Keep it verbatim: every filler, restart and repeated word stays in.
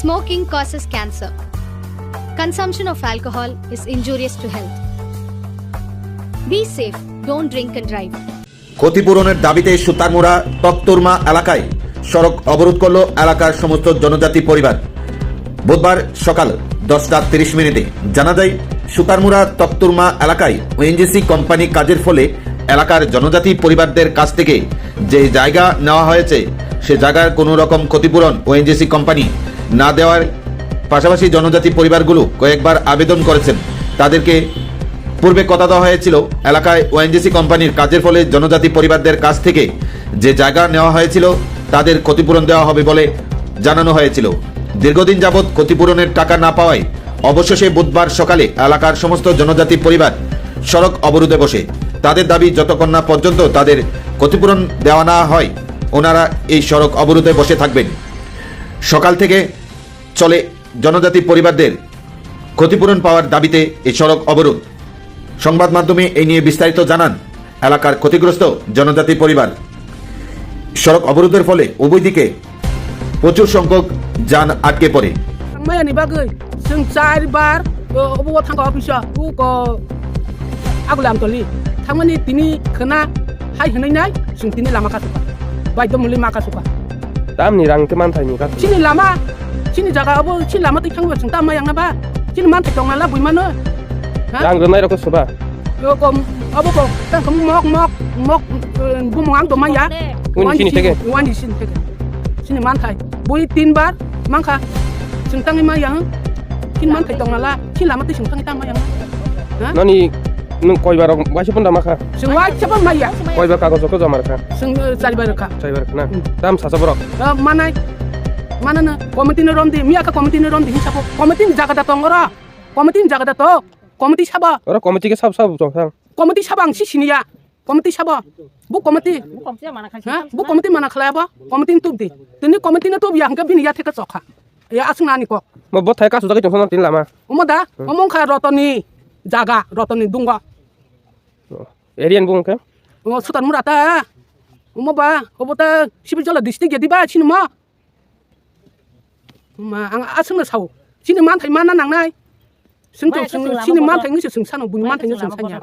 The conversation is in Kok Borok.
Smoking causes cancer. Consumption of alcohol is injurious to health. Be safe, don't drink and drive. ক্ষতিপূরণের দাবিতে সুতারমুড়া তক্তুরমা এলাকায় সড়ক অবরোধ করল এলাকার সমস্ত জনজাতি পরিবার। বুধবার সকাল দশটা তিরিশ মিনিটে জানা যায়, সুতারমুড়া তক্তুরমা এলাকায় ওএনজিসি কোম্পানি কাজের ফলে এলাকার জনজাতি পরিবারদের কাছ থেকে যে জায়গা নেওয়া হয়েছে, সে জায়গার কোনো রকম ক্ষতিপূরণ ওএনজিসি কোম্পানি না দেওয়ার পাশাপাশি জনজাতি পরিবারগুলো কয়েকবার আবেদন করেছেন। তাদেরকে পূর্বে কথা দেওয়া হয়েছিল, এলাকায় ওএনজিসি কোম্পানির কাজের ফলে জনজাতি পরিবারদের কাছ থেকে যে জায়গা নেওয়া হয়েছিল, তাদের ক্ষতিপূরণ দেওয়া হবে বলে জানানো হয়েছিল। দীর্ঘদিন যাবৎ ক্ষতিপূরণের টাকা না পাওয়ায় অবশেষে বুধবার সকালে এলাকার সমস্ত জনজাতি পরিবার সড়ক অবরোধে বসে। তাদের দাবি, যতক্ষণ না পর্যন্ত তাদের ক্ষতিপূরণ দেওয়া না হয়, ওনারা এই সড়ক অবরোধে বসে থাকবেন। সকাল থেকে চলে জনজাতি পরিবারদের ক্ষতিপূরণ পাওয়ার দাবিতে এই সড়ক অবরোধ। সংবাদ মাধ্যমে এই নিয়ে বিস্তারিত জানান এলাকার ক্ষতিগ্রস্ত জনজাতি পরিবার। সড়ক অবরোধের ফলে উভয় দিকে প্রচুর সংখ্যক যান আটকে পড়ে। Maya ni bagwi chwng char bar, o, obo o thangkha office o, o ko Aguli Amtoli. Thangmani tini khwna hai hwnwi nai, chwng tini lama kasukha. Baidyo muli ma kasukha. Tamni rang khe manthai ni kasuk. Chini lama, chini jaga obo, chini lama twi thangba chwng tam mayang na ba. Chini manthai tong nala bui mano. Ha? Rang rwnai rok soba. Yo ko, obo ko, tang ko mok, mok, mok, eh, bumung ang tong maya. Wani chini theke? Wani chini theke. Chini manthai. Bui tin bar mangkha. Chwng tangwi ma yang. Chini manthai tong nala. Chini lama twi chwng tangwi tang ma yang. Ha? Nani nwng koi bar waisa pon da makha? Chwng waisa pon maya. Koi bar kagoj ko joma rwkha? Chwng, eh, chari bar rwkha. Chari bar rwkha na? Hmm. Tam sasa borok? Eh, manai. Manana committee no romdi. Miya ka committee no romdi hin sabo. Committee ni jaga da tong oro. Committee ni jaga da to. Committee sabo. Oro committee ke sab sab tong sang. Committee sabo ang si siniya. Committee sabo. Bu committee. Bu committee mana khlai. Ha? Bu committee mana khlai abo. Committee ni tubdi. Tini committee ni tubya hwnkhe bini ya theke chokha. Ya aswk nani kok. Mo bo thai kasu jagwi tongsa tin lama. Omo da? Hmm. Omo wngkha Rotoni jaga, Rotoni dungo. Oh. Area ni bung khe? Omo Sutan Mura ta. Omo ba, obo ta Sibirjola district ya diba, sini mo. Ma, ang aswkno sao. Chini manthai manna nangnai. Chwng to, chwng, chini manthai wngwi se chwng sano, buini manthai wngwi chwng sanya.